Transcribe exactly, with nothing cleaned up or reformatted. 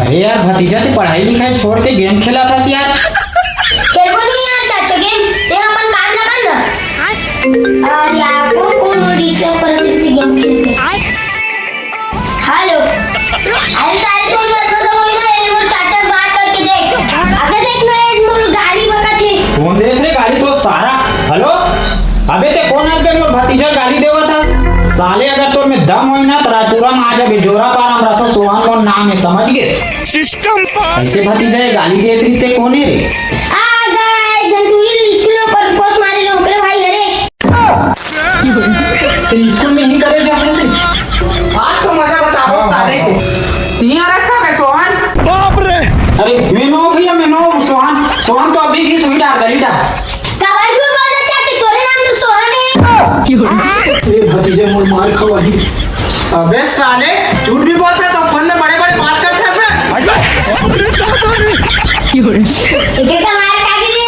ए यार भतीजा, ते पढ़ाई लिखाई छोड़ के गेम खेलत हस यार। खेलबो नहीं यार चाचा गेम, ते अपन काम ला कर ना। अरे यार, कौन कौन डिस्टर्ब करत हे गेम खेलते? हेलो। अरे साले, तू बता तो वही ना, ये वो चाचा से बात करके देख। अगर देख ना, ये मोर गाड़ी बका छे। कौन देत रे गाड़ी तो सारा? हेलो। अबे ते कौन हस बे मोर भतीजा गाली देवत हस? साले अगर तोर में दम होई ना त राजपुरा में आ जाबे, जोरा पारा में रहिथों, सोहन मोर नाम हे, समझ गे? सिस्टम पर। अइसे भतीजा ये गाली देत रहिथे कोन हे रे? आ गे, झंटूरी स्कूल में पर पोस्ट मारे रहो, ओकरे भाई हरे। ते स्कूल में ही करे जाथे से। आज तो मजा बताओ साले के। तिहां रस हवे सोहन। बाप रे। अरे मैं नोहूं भैया, मैं नोहूं सोहन। सोहन तो अभी भी सुई डार गली डार। काबर झूठ बोलत हे चाची, तोरे नाम तो सोहन हे। ए भतीजा मोर मार खवाही। अबे साले, झूठ भी बोलत हे तो फोन में बड़े बड़े बात करत हे बे। एक एक का मार खा गई रे।